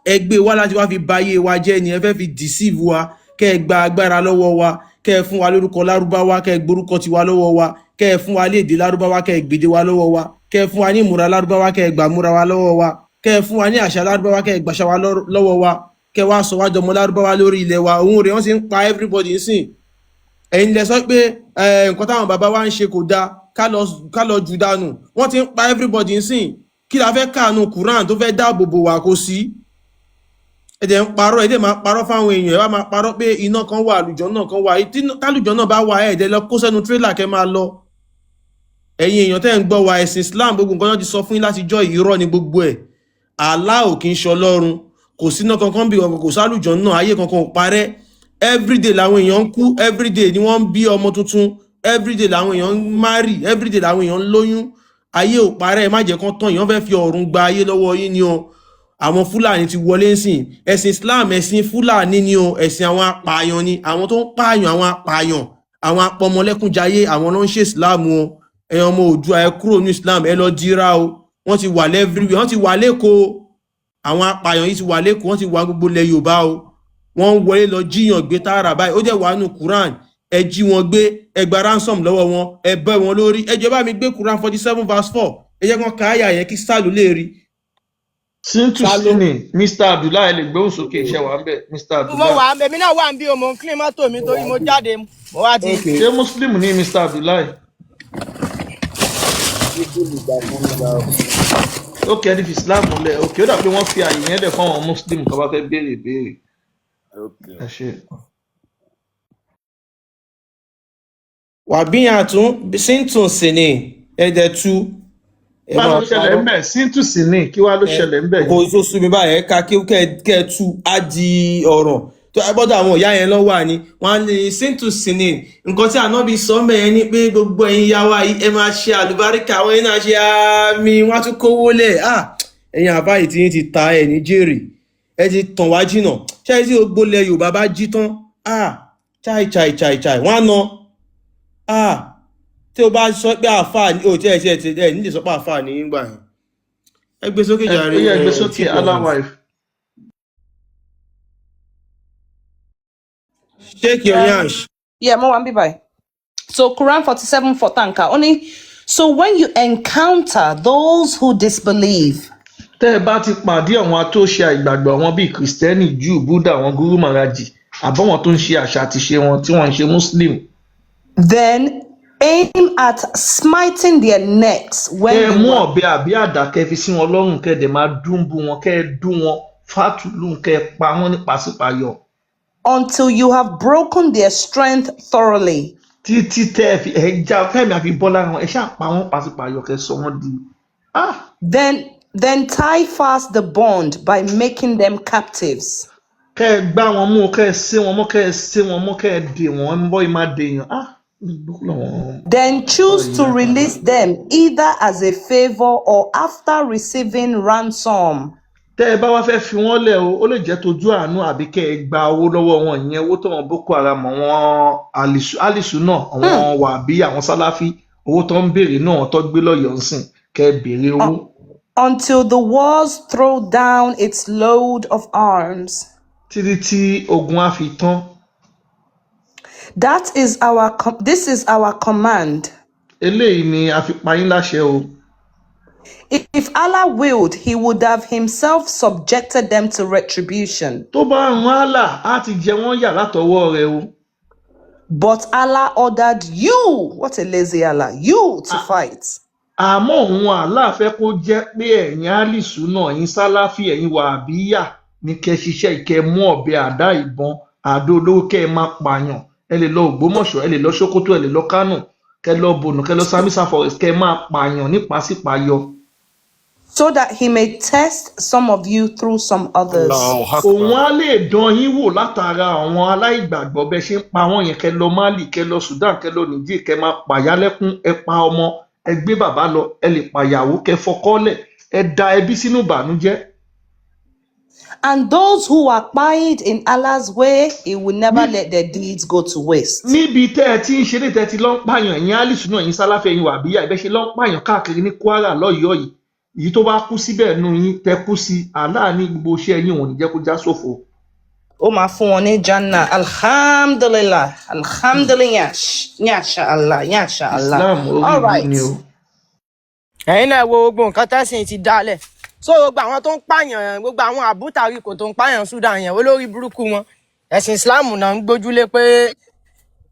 Ẹ gbé wá láti wá fi ba ayé wa jẹ́ ni. Ẹ fẹ́ fi deceive wa, kẹ́ ẹ gba agbára lọ́wọ́ wa, kẹ́ ẹ fún wa lórúkọ lárúbáwá, kẹ́ ẹ gborúkọ tiwa lọ́wọ́ wa, kẹ́ ẹ fún wa léèdè lárúbáwá, kẹ́ ẹ gbèdé wa lọ́wọ́ wa, kẹ́ ẹ fún wa ní ìmúra lárúbáwá, kẹ́ ẹ gbàmúra wa lọ́wọ́ wa, kẹ́ ẹ fún wa ní àṣà lárúbáwá, kẹ́ ẹ gbàṣà wa lọ́wọ́ wa, kẹ́ ẹ wá sọ wá dọmọ lárúbáwá lórí ilẹ̀ wa. Òun rèé, wọ́n sì ń pa everybody sìn. Ẹ̀yin lẹ sọ pé nǹkan táwọn bàbá wa ń ṣe kò dáa, ká lọ jù dànù. Wọ́n ti ń pa everybody sìn. Kí la fẹ́ káànú Quran tó fẹ́ dáàbò bò wá? Kó sí. Ẹ dẹ̀ ń parọ́, ẹ dẹ̀ máa parọ́ fáwọn èèyàn. Ẹ wá máa parọ́ pé iná kan wà, àlùjọ náà kan wà. Tálùjọ náà bá wà, ẹ dẹ̀ lọ kó sẹ́nu tírélà kẹ́ máa lọ. Ẹ̀yin èèyàn tẹ́ ń gbọ́ wa, ẹ̀sìn Islam, gbogbo nǹkan náà ti sọ fún yín láti jọ́, irọ́ ni gbogbo ẹ̀. Allah ò kì í ṣọlọ́run, kò síná kankan bí kankan, kò sálùjọ náà, ayé kankan ò parẹ́. Everyday làwọn èèyàn ń kú, everyday ni wọ́n ń bí ọmọ tuntun, everyday làwọn èèyàn ń marry, everyday làwọn èèyàn ń lóyún. Ayé ò parẹ́. Ẹ má jẹ́ kán tán èèyàn fẹ́ fi ọ̀run gba ayé lọ́wọ́ yín ni o. Àwọn Fúlàní ti wọlé ń sìn. Ẹ̀sìn Islam, ẹ̀sìn Fúlàní ni o, ẹ̀sìn àwọn apààyàn ni, àwọn tó ń pààyàn, àwọn apààyàn, àwọn apọmọlẹ́kúnjayé, àwọn ló ń ṣe Islam o. Ẹ̀yin ọmọ Oòduà, ẹ kúrò ní Islam, ẹ lọ dira o. Wọ́n ti wà lẹ́fíríwì, wọ́n ti wà lẹ́kọ̀ọ́. Àwọn apààyàn yìí ti wà lẹ́kọ̀ọ́, wọ́n ti wà gbogbo ilẹ̀ Yorùbá o. Wọ́n ń wọlé lọ jíyàn gbé tààrà báyìí. Ó dẹ̀ wà nù Quran, ẹ jí wọn gbé, ẹ gba ransom lọ́wọ́ wọn, ẹ bẹ́ wọn lórí. Ẹ jẹ́ bá mi gbé Quran 47 verse 4, ẹ jẹ́ kán ka àyà yẹn kí sálù lè rí. Sintu Sálú. Sini, Mr Abdullahi, lè gbóhùn sókè, iṣẹ́ wa ń bẹ̀, Mr Mo Abdullahi. wà, èmi náà wà ń bí o. Mo ń clean mọ́tò mi torí mo jáde, mo wá ti. Okay. Ṣé Muslim ní Mr Abdullahi? Ok, ẹni fi Islam lẹ̀. Ok, ó dà pé wọ́n fi àyè yẹn lẹ̀ fún àwọn Muslim tó bá fẹ́ béèrè ìbéèrè. Ẹ ṣe. Wàbíyàn tún síntùn sí ni ẹ̀dẹ̀ tú ẹ Bá ló máa ṣẹlẹ̀ parọ́. ń bẹ̀, Sintu Sini, kí wá ló Ẹ ṣẹlẹ̀ ń bẹ̀ kò yẹn? tó sú mi báyìí. Ẹ ká kí kẹ ẹ tú á di ọ̀ràn tó ẹ gbọ́dọ̀. Àwọn ìyá yẹn lọ́wọ́ àní wọ́n á lè síntù sinin. Nǹkan tí ànábì sọ ń bẹ̀ yẹn ni pé gbogbo ẹ̀yin ìyá wa yìí, ẹ máa ṣe àlùbáríkà, àwọn yẹn náà ṣe àmì, wọ́n á tún kówó lẹ̀. Ẹ̀yin àbá yìí tí yín ti ta ẹ̀ ní jèrè, ẹ ti tàn wá jìnà. Ṣáà tí gbogbo ilẹ̀ Yorùbá bá jí tán, chai chai chai chai, wọ́n á na. Tí o bá sọ pé àáfàá ni o tí ẹ ṣe ẹ nílè sọ pé àáfàá ni yín gbà yẹn, ẹ gbé sókè Ẹ jàre. ó yẹ gbé Ẹ sókè tí pọ̀ Allah wife. Shake your yansh. Yeah, mo wà ń bí báyìí. So Quran 47:4 tanka. Only so when you encounter those who disbelieve, Tẹ́ ẹ bá ti pàdé àwọn atóṣe àìgbàgbọ́, àwọn bíi Kìrìsìtẹ́nì, Júù, Búdà, àwọn Gúrú Màrájì, àbọ̀wọ̀n tó ń ṣe àṣà àti ṣe wọn tí wọ́n ń ṣe Muslim, then aim at smiting their necks kẹ́ when ẹ you mú are ọ̀bẹ àbí àdá, kẹ́ ẹ fi sí wọn lọ́rùn, kẹ́ ẹ dẹ̀ máa dúnbú wọn, kẹ́ ẹ dún wọn fátùlù, kẹ́ ẹ pa wọ́n ní pàṣípàyọ until you have broken their strength thoroughly. Títí tẹ́ ẹ fi ẹ já fẹ́mi àfi bọ́ lára wọn, ẹ ṣáà pa wọ́n pàṣípàyọ, kẹ́ ẹ sọ wọ́n di Then tie fast the bond by making them captives. Kẹ́ ẹ gbá wọn mú, kẹ́ ẹ sé wọn mọ́, kẹ́ ẹ sé wọn mọ́, kẹ́ ẹ dè wọ́n ń bọ́ ẹ máa dèèyàn gbogbo làwọn Then ọ̀rọ̀ choose yìí to lágbára. release them either as a favor or after receiving ransom. Tẹ́ ẹ bá wá fẹ́ fi wọ́n lẹ̀ o, ó lè jẹ́ tójú àánú àbí kẹ́ ẹ gba owó lọ́wọ́ wọn, ìyẹn owó tó wọn Boko Haram, àwọn Alisu náà, àwọn Wàbí, àwọn Sálàfí, owó tó ń béèrè náà tó gbé lọ́yọ̀ọ́ ń sìn, kẹ́ ẹ béèrè owó. Until the wars throw down its load of arms. Títí tí ogun á fi tán. This is our command. Eléyìí ni a fi pa yín láṣẹ o. If Allah willed, He would have Himself subjected them to retribution. Tó bá ń rán Allah, á ti jẹ wọ́n yà látọwọ́ rẹ̀ o. But Allah ordered you, what a lazy Allah, you to fight. Àmọ́ òun Allah fẹ́ kó jẹ́ pé ẹ̀yin Alisu náà, ẹ̀yin Sálàfí, ẹ̀yin Wàhábíyà ní kẹ́ ṣiṣẹ́, ìkẹ́ mú ọ̀bẹ, àdá, ìbọn, àdó olóró, kẹ́ ẹ máa pààyàn. Ẹ lè lọ Ògbómọ̀ṣọ́, ẹ lè lọ Sókótó, ẹ lè lọ Kánò, kẹ́ lọ Bònú, kẹ́ lọ Sambisa Forest, kẹ́ máa pààyàn nípasípayọ. So that He may test some of you through some others. Òun á lè dán yín wò látara àwọn aláìgbàgbọ́ bẹ́ẹ̀ ṣe ń pa wọ́n yẹn. Kẹ́ lọ Mali, kẹ́ lọ Sudan, kẹ́ lọ Niger, kẹ́ máa pàyálẹ́kún, ẹ pa ọmọ, ẹ gbé bàbá lọ, ẹ lè pàyàwó, kẹ́ fọkọ́lẹ̀, ẹ da ẹbí sínú ìbànújẹ́. And those who are pied in Allah's way, He will never let their deeds go to waste. Níbi tẹ́ ẹ ti ń ṣeré, tẹ́ ẹ ti lọ ń pààyàn, ẹ̀yin Alisu náà, ẹ̀yin Sálàfí, ẹ̀yin Wàbíyà, ìbẹ́ ṣe lọ ń pààyàn káàkiri ní Kwara, lọ́yọ̀ọ́ yìí, èyí tó bá kú síbẹ̀ nù yín, tẹ́ kú sí, Allah ní gbogbo iṣẹ́ yín, òun ò ní jẹ́ kó já sófo. Ó máa fún wọn ní Jannah. Alhamdulillah. Alhamdulillah. Yasha Allah. Yasha Allah. Islam orí All ìlú right. ni o. Ẹ̀yin náà wo gbogbo nǹkan tẹ́sìn ti dálẹ̀. So gbogbo àwọn tó ń pààyàn, gbogbo àwọn àbútàríkò tó ń pààyàn Sudan yẹn, olórí burúkú wọn, ẹ̀sìn Islam náà ń gbójúlé pé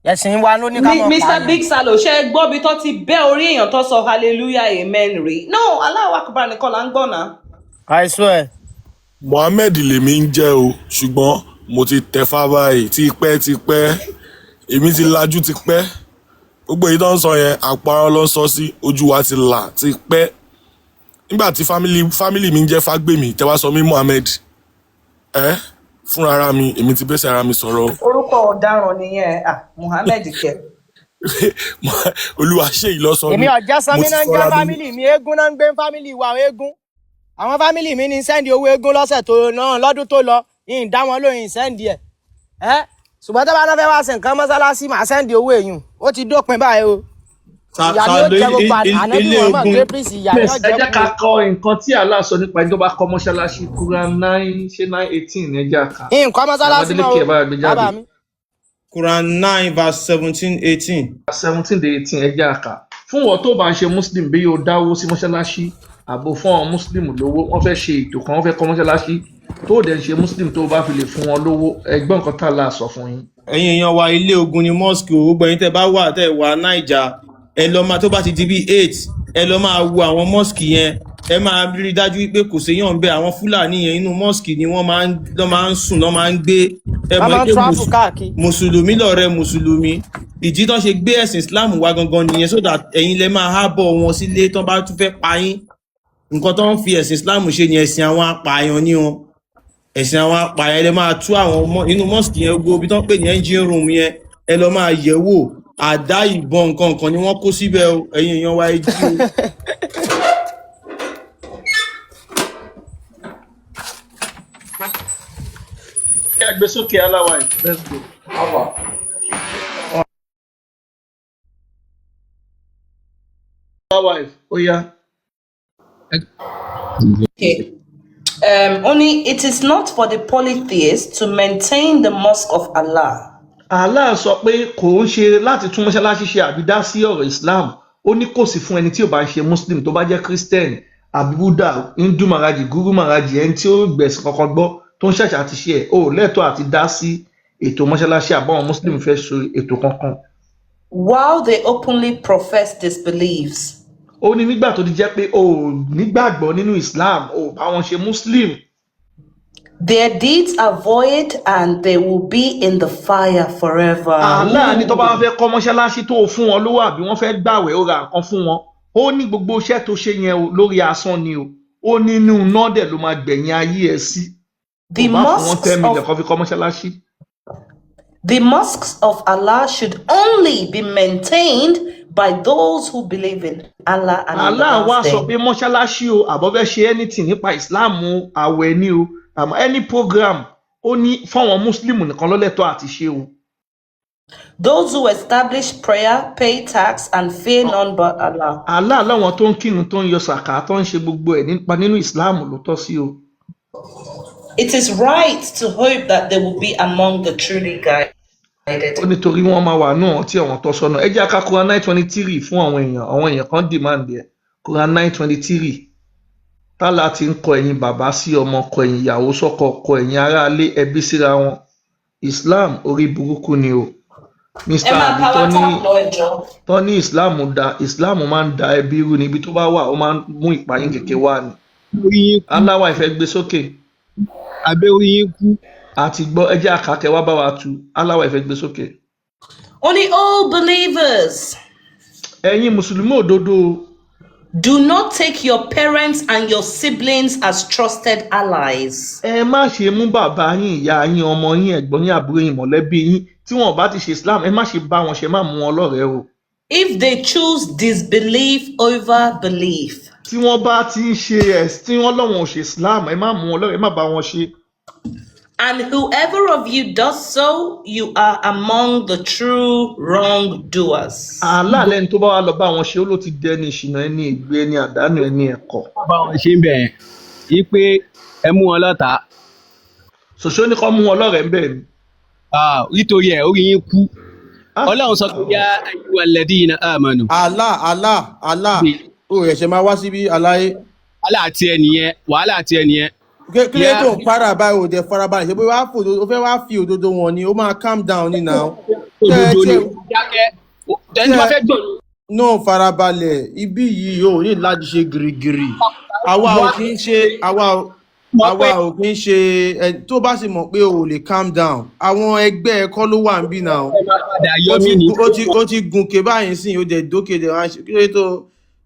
ẹ̀sìn wa ló ní ká mọ̀ Mr. pààyàn. Big Salo, ṣe é gbọ́ bí tó ti bẹ́ orí èèyàn tó sọ hallelujah amen rí? No, Allahu Akbar nìkan là ń gbọ́ náà. I swear. Mohammed lèmi ń jẹ́ o, ṣùgbọ́n mo ti tẹ̀fá báyìí tipẹ́ tipẹ́. Èmi ti lajú tipẹ́. Gbogbo èyí tó ń sọ yẹn, àparọ́ ló ń sọ sí ojú wa, ti là tipẹ́. Nígbà tí family mi ń jẹ́ Fágbèmí, tẹ́ wá sọ mí Mohammed, ẹ fúnra ara mi, èmi ti bẹ́sẹ̀ ara mi sọ̀rọ̀ o. Orúkọ ọ̀daràn nìyẹn, ah, Muhammed kẹ. Olúwa ṣe ìlọsọ Èmi mi ọ̀já mo sanmi ti náà ń jẹ́ sọra mi. Family mi, eégún náà ń gbé family wa, eégún. Àwọn family mi ní send owó eégún lọ́sẹ̀ tó náà, lọ́dún tó lọ, yìí dá wọn lóyún send ẹ̀ ẹ́. Ṣùgbọ́n tó bá náà fẹ́ wá sí nǹkan mọ́sálásí, màá send owó èyùn. Ó ti dópin báyìí o. Ìyá ni ó Sàlọ jẹ gbogbo ànábì ilé Muhammad ogun. Great, ìyá ni ó Please, ẹ jẹ jẹ́ kú ká o. kọ nǹkan tí Allah sọ nípa ẹni tó bá kọ́ mọ́ṣáláṣí. Quran 9, ṣé 9:18, ẹ jẹ́ àká. Nǹkan mọ́sálásí mọ́ Adeleke, o ẹ bá wa gbé jáde. bàbá mi. Quran 9 verse 17 18. 17 dé 18, ẹ jẹ́ àká. Fún wọn tó bá ń ṣe muslim, bí yóò dáwó sí mọ́ṣáláṣí àbò fún àwọn muslim lówó, wọ́n fẹ́ ṣe ètò kan, wọ́n fẹ́ kọ́ mọ́ṣáláṣí, tó dẹ̀ ń ṣe muslim, tó bá fi lè fún wọn lówó, ẹ gbọ́ nǹkan tá Allah sọ fún yín. Ẹ̀yin èèyàn wa, ilé ogun ni mosque o. Gbogbo ẹ̀yin tẹ́ bá wà, tẹ́ wà Naija, ẹ lọ máa, tó bá ti di bíi 8, ẹ lọ máa wo àwọn mosque yẹn. Ẹ máa rí i dájú pé kò séyàn bẹ́ẹ̀. Àwọn Fúlàní yẹn, inú mosque ni wọ́n máa ń lọ́ máa ń sùn, lọ́ máa ń gbé. Ẹ Wọ́n mọ̀ máa ń pé travel káàkiri. Mùsùlùmí lọ̀rẹ́ mùsùlùmí. Ìdí tó ṣe gbé ẹ̀sìn Islam wá gangan nìyẹn, so that ẹ̀yin lẹ máa hábọ̀ wọn sílé tó bá tún fẹ́ pa yín. Nǹkan tó ń fi ẹ̀sìn Islam ṣe ni ẹ̀sìn àwọn apààyàn ni wọn, ẹ̀sìn àwọn apààyàn. Lẹ máa tú àwọn ọmọ inú mosque yẹn, gbogbo ibi tó ń pè ní engine room yẹn, ẹ lọ máa yẹ̀ wò. Àdá, ìbọn, nǹkan nǹkan ni wọ́n kó síbẹ̀ o. Ẹ̀yin èèyàn wa, ẹ jí o. Ẹ gbé sókè aláwa ẹ, let's go. Aláwa ẹ, ó yá. Okay. Only it is not for the polytheists to maintain the mosque of Allah. Allah sọ pé kò ń ṣe láti tún mọ́ṣáláṣí ṣe àbí dá sí ọ̀rọ̀ Islam. Ó ní kò sí fún ẹni tí ò bá ń ṣe muslim, tó bá jẹ́ Christian àbí Buddha, Hindu Maharaji, Guru Maharaji, ẹni tí ó gbẹ̀sìn kankan gbọ́, tó ń ṣàṣà àti ṣe ẹ̀, ó lẹ́tọ̀ọ́ àti dá sí ètò mọ́ṣáláṣí àbáwọn muslim fẹ́ ṣe ètò kankan. While they openly profess disbeliefs. Ó ní nígbà tó ti jẹ́ pé o ò nígbàgbọ́ nínú Islam, o ò bá wọn ṣe muslim. Their deeds are void and they will be in the fire forever. Allah ní tó bá fẹ́ kọ́ mọ́ṣáláṣí, tó o fún wọn lówó, àbí wọ́n fẹ́ gbàwẹ̀, ó ra nǹkan fún wọn, ó ní gbogbo iṣẹ́ tó ṣe yẹn o, lórí asán ni o. Ó ní inú iná dẹ̀ ló máa gbẹ̀yìn ayé ẹ sí. The Kò bá fún wọn mosques 10 million of kan fi kọ́ mọ́ṣáláṣí. The mosques of Allah should only be maintained by those who believe in Allah and in the Allah wá last sọ day. pé mọ́ṣáláṣí o, àbọ̀ fẹ́ ṣe anything nípa Islam o, àwẹ̀ ni o, àmọ́ any program, ó ní fáwọn Muslim nìkan lọ́lẹ́tọ̀ àti ṣe o. Those who establish prayer, pay tax, and fear none but Allah. Allah láwọn tó ń kírun, tó ń yọ sàká, tó ń ṣe gbogbo ẹ̀ nípa nínú Islam ló tọ́ sí o. It is right to hope that they will be among the truly guided. Ó nítorí wọ́n máa wà náà tí àwọn tọ́ sọ́nà. Ẹ jẹ́ ká Quran 9:23 fún àwọn èèyàn. Àwọn èèyàn kan demand ẹ̀. Quran 9:23, tálà ti ń kọ ẹ̀yìn bàbá sí ọmọ, kọ ẹ̀yìn ìyàwó sọ́kọ, kọ ẹ̀yìn aráalé, ẹbí síra wọn. Islam orí burúkú ni o. Ẹ Mr. máa Ali power tó ní tap lọ, ẹ jọ̀ọ́. tó ní Islam da, Islam máa ń da ẹbí rú níbi tó bá wà, ó máa ń mú ìpayín kékeré wá ni. Orí yín kú. Aláwa ìfẹ́ gbé sókè. Abẹ́ orí yín kú. Àti gbọ́, ẹ jẹ́ àkàkẹ́ wá bá wa tu. Aláwa ìfẹ́ gbé sókè. Only all believers, Ẹ̀yin mùsùlùmí òdodo o, do not take your parents and your siblings as trusted allies. Ẹ má ṣe mú bàbá yín, ìyá yín, ọmọ yín, ẹ̀gbọ́n yín, àbúrò yín, mọ̀lẹ́bí yín tí wọn ò bá ti ṣe Islam, ẹ má ṣe bá wọn ṣe, má mú wọn lọ́rẹ̀ẹ́ o. If they choose disbelief over belief. Tí wọ́n bá ti ń ṣe ẹ̀sìn tí wọ́n lọ́wọ́n ò ṣe Islam, ẹ má mú wọn lọ́rẹ̀ẹ́, ẹ má bá wọn ṣe. And whoever of you does so, you are among the true wrongdoers. Allah lẹ́ni tó bá wà lọ bá wọn ṣe, ó ló ti dẹni ìṣìnà, ẹni ìgbé, ẹni àdánù, ẹni ẹ̀kọ́. Bá wọn ṣe ń bẹ̀ yẹn yí pé ẹ mú wọn lọ́tàá. Ṣòṣó ní kọ́ mú wọn lọ́rẹ̀ẹ́ ń bẹ̀ ni. Ah, nítorí ẹ̀ orí yín kú. Ọlọ́run sọ pé yá ayyuhal ladhina amanu. Allah, Allah, Allah, ó ẹ̀ṣẹ̀ máa wá síbí aláyé. Wàhálà àti ẹnìyẹn, wàhálà àti ẹnìyẹn. Kí ló Yá tó ń para báyìí? Ò dẹ̀ farabalẹ̀ ṣe bóyá wàá fòdodo, ó fẹ́ wá fi òdodo wọn ni, ó máa calm down ní now. Tẹ́ ẹ Òdodo ni tẹ́ dákẹ́ ẹni tó bá tẹ́ fẹ́ gbọ̀n. Náà farabalẹ̀, ibi yìí ò ní láti ṣe gírígírí. Àwa ò kí ń ṣe àwa ò Mọ̀ àwa pé ò kí ń ṣe ẹ tó bá sì mọ̀ pé o ò lè calm down, àwọn ẹgbẹ́ ẹ kọ́ ló wà níbí now. Ẹ máa padà yọ Ó mí ti ní. ó ti gùnkè báyìí sìn, ó dẹ̀ dókè, dẹ̀ wá ń ṣe kí ló dé tó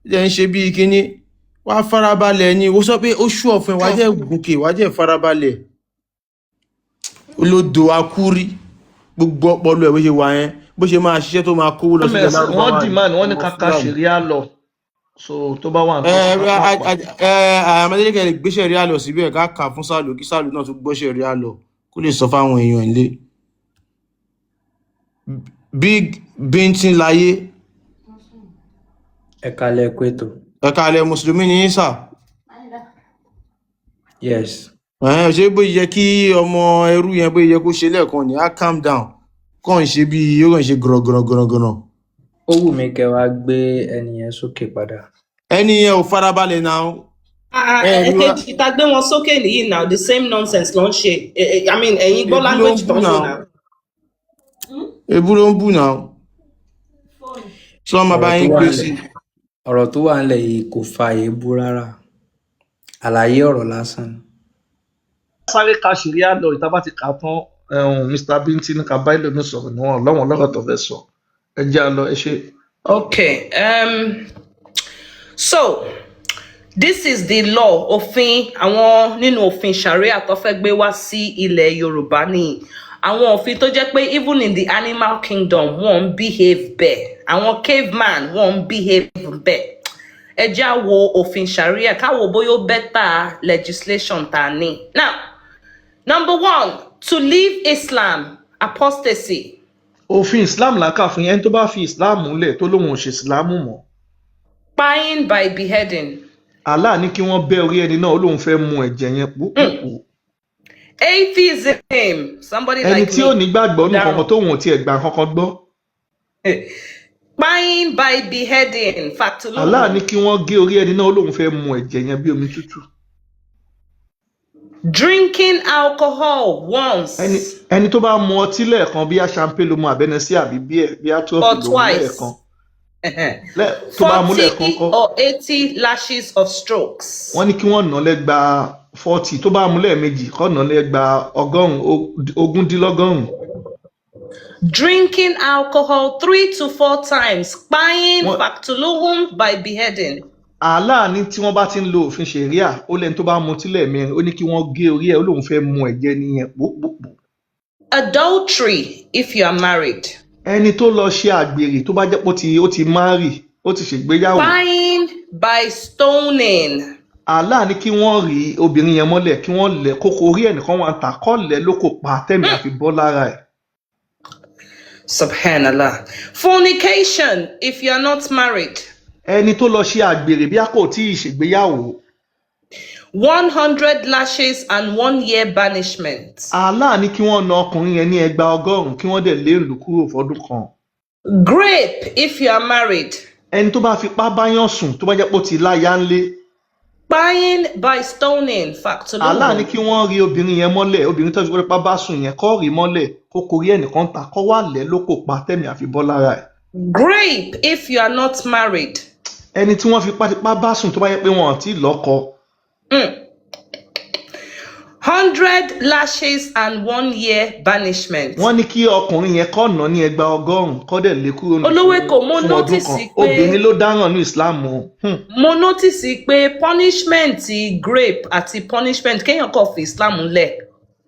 dẹ̀ ń ṣe bíi kínní. Wàá farabalẹ̀ ni, ó sọ pé ó ṣú ọ̀fun, wàá jẹ́ gùnkè, wàá jẹ́ farabalẹ̀. Olódo akúrí, gbogbo ọpọlọ ẹ bó ṣe wà yẹn, bó ṣe máa ṣiṣẹ́ tó máa kówó lọ sílẹ̀ MS wọ́n lárúbáwá ni demand, wọ́n ní ọmọ kàkà fúlàní. Ṣẹ̀ríà lọ, so tó bá wà Ẹ nǹkan ká má pa. ẹ àmọdékẹ lè gbé ṣẹ̀ríà lọ síbẹ̀, ká kà fún Sálù, kí Sálù náà tún gbọ́ ṣẹ̀ríà lọ, kó lè sọ fáwọn èèyàn ilé. Big bíntín láyé. Ẹ kalẹ, kú ètò. Ẹ kalẹ̀, mùsùlùmí ní í sà. Yes. Ẹ ṣé bó yẹ kí ọmọ ẹrú yẹn, bó yẹ kó ṣe lẹ́ẹ̀kan ni, á calm down, kàn ń ṣe bí yóò kàn ṣe gọ̀rọ̀gọ̀rọ̀gọ̀rọ̀. Ó wù mí kẹ́ wá gbé ẹni yẹn sókè padà. Ẹni yẹn ò farabalẹ̀ náà. Ah, Ẹ rí wa. Ẹ̀kejì tá gbé wọn sókè nìyí now, the same nonsense ló ń ṣe. I mean, ẹ̀yin gbọ́ Ebú ló ń language bú tó ń lò náà. now. Ebú ló ń bú náà tí wọ́n máa bá Ọ̀rọ̀ tó yín wà gbé ńlẹ̀ sí. Ọ̀rọ̀ tó wà ńlẹ̀ yìí kò fa èébú rárá, àlàyé ọ̀rọ̀ lásán ni. Sáré ka ṣẹ̀ríà lọ, ìta bá ti kà á tán, Mr. Binti ní ká bá ìlú sọ̀rọ̀ níwọ̀n lọ́wọ́n lọ́rọ̀ tó fẹ́ sọ. Ẹ jẹ́ à lọ, ẹ ṣe. Okay. So, this is the law, òfin àwọn nínú òfin Sharia tó fẹ́ gbé wá sí ilẹ̀ Yorùbá ni àwọn òfin tó jẹ́ pé even in the animal kingdom, wọ́n ń behave bẹ́ẹ̀, àwọn caveman wọ́n ń behave bẹ́ẹ̀. Ẹ já wo òfin Sharia, ká wo bóyá ó better legislation tá a ní. Now, number one, to leave Islam, apostasy. Òfin Islam là ń kà fún yẹn. Ẹni tó bá fi Islam múlẹ̀, tó lóun ò ṣe Islam mọ́, Buying by beheading. Allah ní kí wọ́n bẹ́ orí ẹni náà, ó lóun fẹ́ mu ẹ̀jẹ̀ yẹn púpùpù. Atheism, somebody Ẹni like tí ò me. ní gbàgbọ́ nù kankan, Darun. tóun ò tiẹ̀ gbà kankan gbọ́, Buying by beheading, Allah ní faqtuluhum. kí wọ́n gé orí ẹni náà, ó lóun fẹ́ mu ẹ̀jẹ̀ yẹn bí omi tútù. Drinking alcohol once Ẹni tó bá mu ọtí lẹ́ẹ̀kan, bí a champagne ló mu, àbí Hennessy, àbí bíẹ̀, bí a or trophy ló mu twice. lẹ́ẹ̀kan, tó bá mu lẹ́ẹ̀kan 40 kọ́, or 80 lashes of strokes. Wọ́n ní kí wọ́n nà lẹ́gba 40. Tó bá mu lẹ́ẹ̀mejì, kọ́ nà lẹ́gba 100, 119. Drinking alcohol 3 to 4 times. Buying Wọ́n faqtuluhum by beheading. Allah ní tí wọ́n bá ti ń lo òfin ṣẹ̀ríà, ó lẹ́ni tó bá mutí lẹ́ẹ̀mẹrin, ó ní kí wọ́n gé orí ẹ̀, ó lóun fẹ́ mu ẹ̀jẹ̀ nìyẹn pòpòpò. Adultery. if you are married. Ẹni tó lọ ṣe àgbèrè tó bá jẹ́ pé ó ti marry, ó ti ṣègbéyàwó. Buying by stoning. Allah ní kí wọ́n rí obìnrin yẹn mọ́lẹ̀, kí wọ́n lẹ̀ kókó orí ẹnìkan wà ń tà kọ́ lẹ̀ lóko pa tẹ̀mí àfi bọ́ lára ẹ̀. Subhanallah. Fornication if you are not married. Ẹni tó lọ ṣe àgbèrè bí a kò tí ì ṣègbéyàwó. 100 lashes and 1 year banishment. Allah ní kí wọ́n na ọkùnrin yẹn ní ẹgbàá 100, kí wọ́n dẹ̀ lé ìlú kúrò fọ́dún kan. Grape if you are married. Ẹni tó bá fipá báyàn sùn tó bá jẹ́ pé ó ti láya ńlé. Buying by stoning. Allah ní Faqtuluhum. kí wọ́n rí obìnrin yẹn mọ́lẹ̀, obìnrin tó fipá bá sùn yẹn, kó rí mọ́lẹ̀ kó korí ẹnìkan ta kó wà lẹ̀ lóko pa tẹ̀mí àfi bọ́ lára ẹ̀. Grape if you are not married. Ẹni tí wọ́n fipá tipá bá sùn tó bá jẹ́ pé wọn ò tí ì lọ́kọ. 100 lashes and 1 year banishment. Wọ́n ní kí ọkùnrin yẹn kó nà ní ẹgbàá 100, kó dẹ̀ lé kúrò ní Olówó Èkó, mo fún ọdún kan. notice pé Obìnrin ló dáràn ní Islam o. Mo notice pé punishment grape àti punishment kéèyàn kàn fi Islam lẹ̀,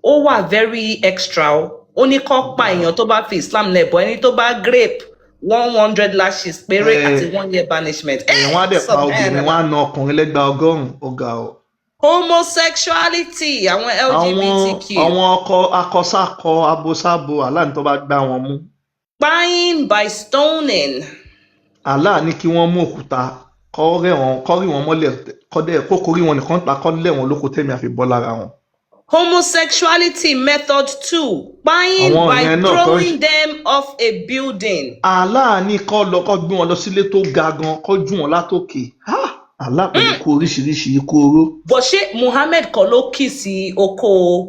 ó wà very extra o. Ó ní kó pa èèyàn tó bá fi Islam lẹ̀, bọ̀ ẹni tó bá grape, 100 lashes péré àti 1 year banishment. Ẹ wọ́n á dẹ̀ pa obìnrin, Subhanallah. wọ́n á na ọkùnrin lẹ́gbàá 100. Ọ̀gá o. Homosexuality, àwọn Àwọn LGBTQ. àwọn ọkọ akọsákọ abosábo, Allah ní tó bá gbá wọn mú. Buying by stoning. Allah ní kí wọ́n mú òkúta kọ́ rẹ̀ wọ́n, kọ́ rí wọn mọ́lẹ̀, kọ́ dẹ̀ kó korí wọn nìkan ta kọ́ lẹ̀ wọ́n lóko tẹ̀mí àfi bọ́ lára wọn. Homosexuality method two. Buying Àwọn by yẹn náà kọ́ throwing them off a building. Allah ní kọ́ lọ kọ́ gbé wọn lọ sílé tó ga gan, kọ́ jù wọn látòkè. Ha! Allah pẹ̀lú ikú oríṣiríṣi ikú oró. Bọ̀ ṣé Muhammed kọ́ ló kì sí oko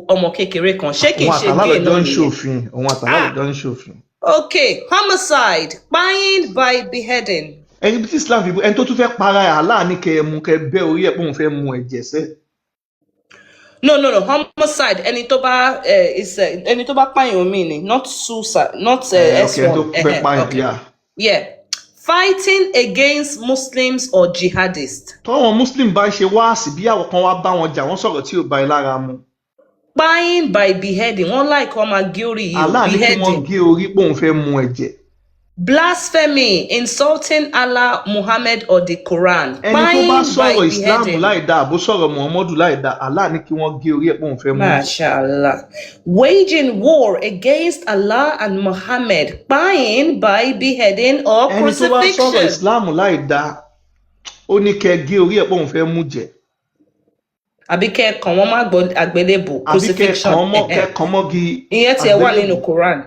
ọmọ kékeré kan? Ṣé kìí Òun ṣe àtàlá gay lọ́jọ́ náà ń nìyẹn? ṣòfin. Òun àtàlá lọ́jọ́ ń ṣòfin. Okay, homicide, buying by beheading. Ẹni tí Islam fi ẹni tó tún fẹ́ para ẹ̀, Allah ní kẹ́ ẹ mú kẹ́ ẹ bẹ́ orí ẹ̀ pé òun fẹ́ mu ẹ̀jẹ̀ sẹ́. No, homicide, ẹni tó bá is ẹni tó bá pààyàn mí ni, not suicide, not Ẹ ok, ẹni tó S1. fẹ́ pààyàn, Okay. yà. Yeah. Fighting against Muslims or jihadists. Tọ́wọ́n Muslim bá ń ṣe wáàsí bí àwọn kan wá bá wọn jà, wọ́n sọ̀rọ̀ tí ò bá ẹ lára mu. Buying by beheading. Wọ́n like wọ́n máa gé orí yìí o, Allah ní kí wọ́n beheading. gé orí pé òun fẹ́ mu ẹ̀jẹ̀. Blasphemy, insulting Allah, Muhammad or the Quran. Ẹni tó bá Buying by sọ̀rọ̀ Islam beheading. láì dáa àbó sọ̀rọ̀ Muhammadu láì dáa, Allah ní kí wọ́n gé orí ẹ̀ pé òun fẹ́ mu ẹ̀jẹ̀. MashaAllah. Waging war against Allah and Muhammad. Buying by beheading or Ẹni tó bá sọ̀rọ̀ crucifixion. Islam láì dáa, ó ní kẹ́ gé orí ẹ̀ pé òun fẹ́ mú jẹ. Àbí kẹ́ ẹ kàn wọ́n má gbọ́ àgbélébù, Àbí kẹ́ crucifixion. kàn mọ́ kẹ́ kàn mọ́gi Ìyẹn tiẹ̀ wà nínú àgbélébù. Quran.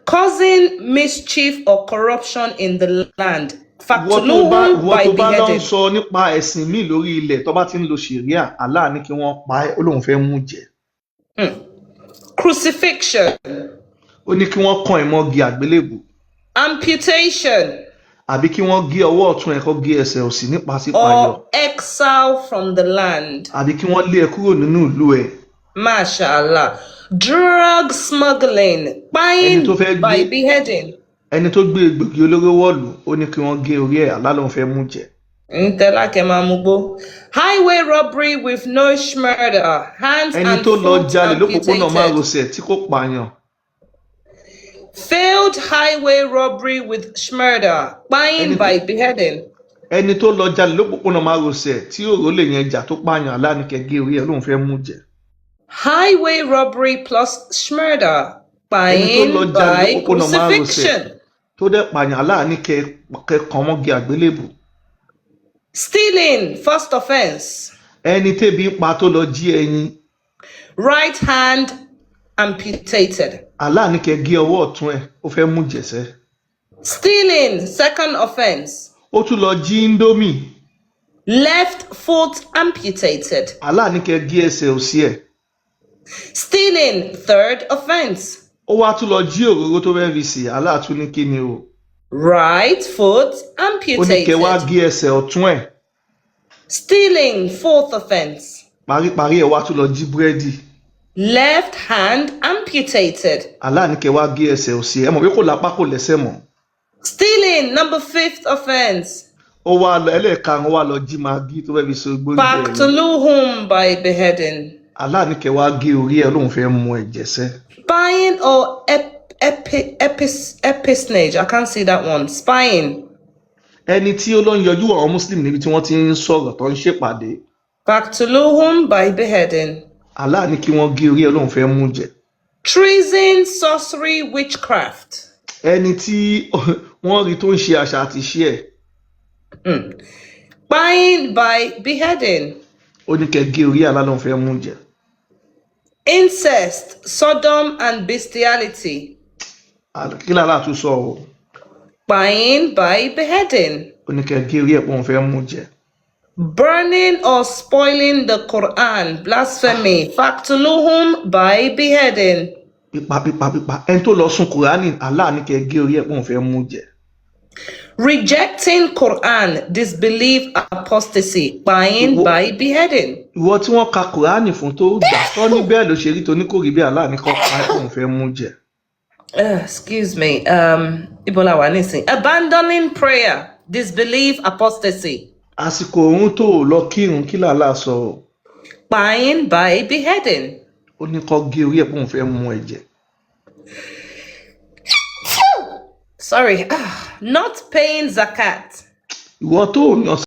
Causing mischief or corruption in the land. Ìwọ tó bá Faqtuluhum ìwọ by tó bá lọ ń beheading. sọ nípa ẹ̀sìn míì lórí ilẹ̀ tó bá ti ń lo ṣìríà, Allah ní kí wọ́n pa ẹ́, ó lóun fẹ́ mú jẹ. Crucifixion. Ó ní kí wọ́n kàn ẹ́ mọ́gi àgbélébù. Amputation. Àbí kí wọ́n gé ọwọ́ ọ̀tún ẹ̀ kó gé ẹsẹ̀ òsì nípa sípayọ. Or exile from the land. Àbí kí wọ́n lé ẹ kúrò nínú ìlú ẹ̀. MashaAllah. Drug smuggling. Ẹni Buying tó fẹ́ by gbé beheading. Ẹni tó gbé egbògi olóró wọ̀lú, ó ní kí wọ́n gé orí ẹ̀, Allah lóun fẹ́ mú jẹ. Ntẹ́lá kẹ́ máa mú gbó. Highway robbery with no murder. Hands Ẹni and tó lọ foot jalè lópòpónà amputated. márosẹ̀ tí kò pààyàn. Failed highway robbery with murder. Buying Ẹni tó by beheading. Ẹni tó lọ jalè lópòpónà márosẹ̀ tí òró lè yẹn jà tó pààyàn, Allah ní kẹ́ gé orí ẹ̀, lóun fẹ́ mú jẹ. Highway robbery plus murder. Ẹni tó Buying lọ jalè by lópòpónà márosẹ̀ crucifixion. tó dẹ̀ pààyàn, Allah ní kẹ́ kàn mọ́gi àgbélébù. Stealing, first offense. Ẹni tébi ń pa tó lọ jí ẹyin. Right hand amputated. Allah ní kẹ́ gé ọwọ́ ọ̀tún ẹ̀, ó fẹ́ mú jẹ̀sẹ̀. Stealing, second offense. Ó tún lọ jí indomie. Left foot amputated. Allah ní kẹ́ gé ẹsẹ̀ òsì ẹ̀. Stealing, third offense. Ó wá tún lọ jí òróró tó fẹ́ fi sè, Allah tún ní kí ni o? Right foot Ó ní kẹ́ wá amputated. gé ẹsẹ̀ ọ̀tún ẹ̀. Stealing, fourth offense. Paríparí ẹ̀, wá tún lọ jí búrẹ́dì. Left hand amputated. Allah ní kẹ́ wá gé ẹsẹ̀ òsì ẹ̀, ẹ mọ̀ pé kò lápá kò lẹ́sẹ̀ mọ́. Stealing, number fifth offense. Ó wá lọ ẹlẹ́ẹ̀karùn-ún, wá lọ jí Maggi tó fẹ́ fi so gbóúnjẹ rẹ̀. Faqtuluhum by beheading. Allah ní kẹ́ wá gé orí ẹ̀, lóun fẹ́ mu ẹ̀jẹ̀ sẹ́. Spying or episnage. I can't see that one. Spying. Ẹni tí ó lọ ń yọjú àwọn muslim níbi tí wọ́n ti ń sọ̀rọ̀ tó ń ṣèpàdé. Faqtuluhum by beheading. Allah ní kí wọ́n gé orí ẹ̀, lóun fẹ́ mú jẹ. Treason, sorcery, witchcraft. Ẹni tí wọ́n rí tó ń ṣe àṣà àti iṣẹ́ ẹ̀. Buying by beheading. Ó ní kẹ́ gé orí, Allah lóun fẹ́ mú jẹ. Incest, Sodom and bestiality. Kí làlá tún sọ o? Buying by beheading. Ó ní kẹ́ gé orí ẹ̀ pé òun fẹ́ mú jẹ. Burning or spoiling the Quran, blasphemy. Faqtuluhum by beheading. Pípa, pípa, pípa ẹni tó lọ sun kùránì, Allah ní kẹ́ gé orí ẹ̀ pé òun fẹ́ mú jẹ. Rejecting Quran, disbelief, apostasy. Buying Ìwọ by beheading. Ìwọ tí wọ́n ka kùránì fún tó gbà tọ́ ní bẹ́ẹ̀ ló ṣe rí, tó ní kò rí bẹ́ẹ̀, Allah ní kọ́ pa ẹ́ pé òun fẹ́ mú jẹ. Excuse me. Ibo la wà nísìn. Abandoning prayer, disbelief, apostasy. Àsìkò òun tó ò lọ kírun, kí làlá sọ o? Buying by beheading. Ó ní kọ́ gé orí ẹ̀ pé òun fẹ́ mú ẹ̀jẹ̀. Sorry. Not paying zakat. Ìwọ tó ò yan